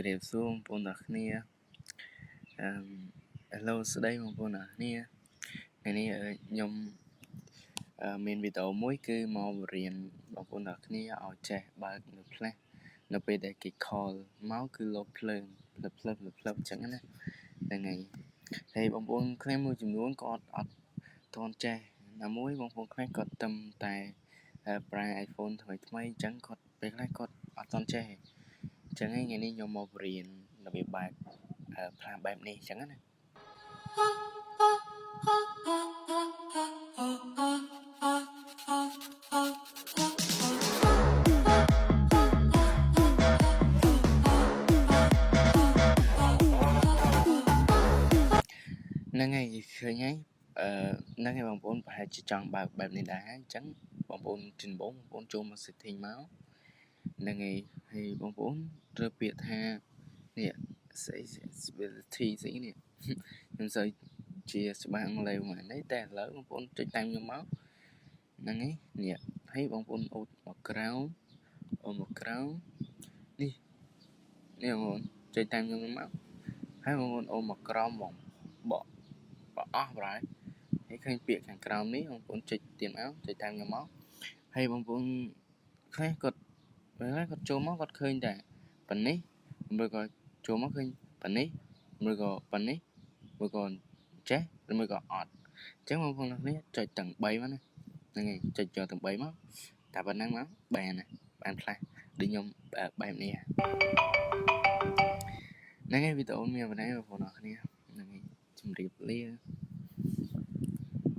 ជម្រាបសួរបងប្អូនទាំងគ្នាអឺ Hello ស្ដីបងប្អូនទាំងគ្នាថ្ងៃនេះខ្ញុំមានវីដេអូមួយគឺមកបង្រៀនបងប្អូនទាំងគ្នាឲ្យចេះបើកនៅ flash នៅពេលដែលគេ call មកគឺលោតភ្លើងភ្លឹបភ្លឹបភ្លឹបអញ្ចឹងណាហ្នឹងហើយហើយបងប្អូនខ្លះមួយចំនួនគាត់អត់ទាន់ចេះណាមួយបងប្អូនខ្លះគាត់ទឹមតែប្រើ iPhone ថ្មីថ្មីអញ្ចឹងគាត់ពេលខ្លះគាត់អត់ទាន់ចេះអញ្ចឹងថ្ងៃនេះខ្ញុំមកបង្រៀនរបៀបបែប flash បែបនេះអញ្ចឹងណាហ្នឹងហើយឃើញហើយអឺហ្នឹងហើយបងប្អូនប្រហែលជាចង់បើកបែបនេះដែរអញ្ចឹងបងប្អូនជាដំបូងបងប្អូនចូលមក setting មកហ្នឹងហើយហើយបងប្អូនត្រូវពាក្យថានេះ accessibility ស្អីនេះខ្ញុំសូវជាច្បាស់អង់គ្លេសហ្មងនេះតែឥឡូវបងប្អូនចុចតាមខ្ញុំមកហ្នឹងហើយនេះហើយបងប្អូនអូតមកក្រោមអូមកក្រោមនេះនេះបងប្អូនចុចតាមខ្ញុំមកហើយបងប្អូនអូមកក្រោមបងបកបអស់ប្រហែលហើយឃើញពាក្យខាងក្រោមនេះបងប្អូនចុចទៀតមកចុចតាមខ្ញុំមកហើយបងប្អូនខ្លះគាត់ពេលខ្លះគាត់ចូលមកគាត់ឃើញតែប៉ុណ្នេះឬក៏ចូលមកឃើញប៉ុណ្នេះឬក៏ប៉ុណ្នេះឬក៏ចេះឬមួយក៏អត់អញ្ចឹងបងប្អូនទាំងគ្នាចុចទាំង3មកណាហ្នឹងហើយចុចយកទាំង3មកតែប៉ុណ្ណឹងមកបានណាបានខ្លះដូចខ្ញុំបែបនេះហ្នឹងហើយវីដេអូមានប៉ុណ្ណេះបងប្អូនអរគ្នាហ្នឹងហើយជម្រាបលា។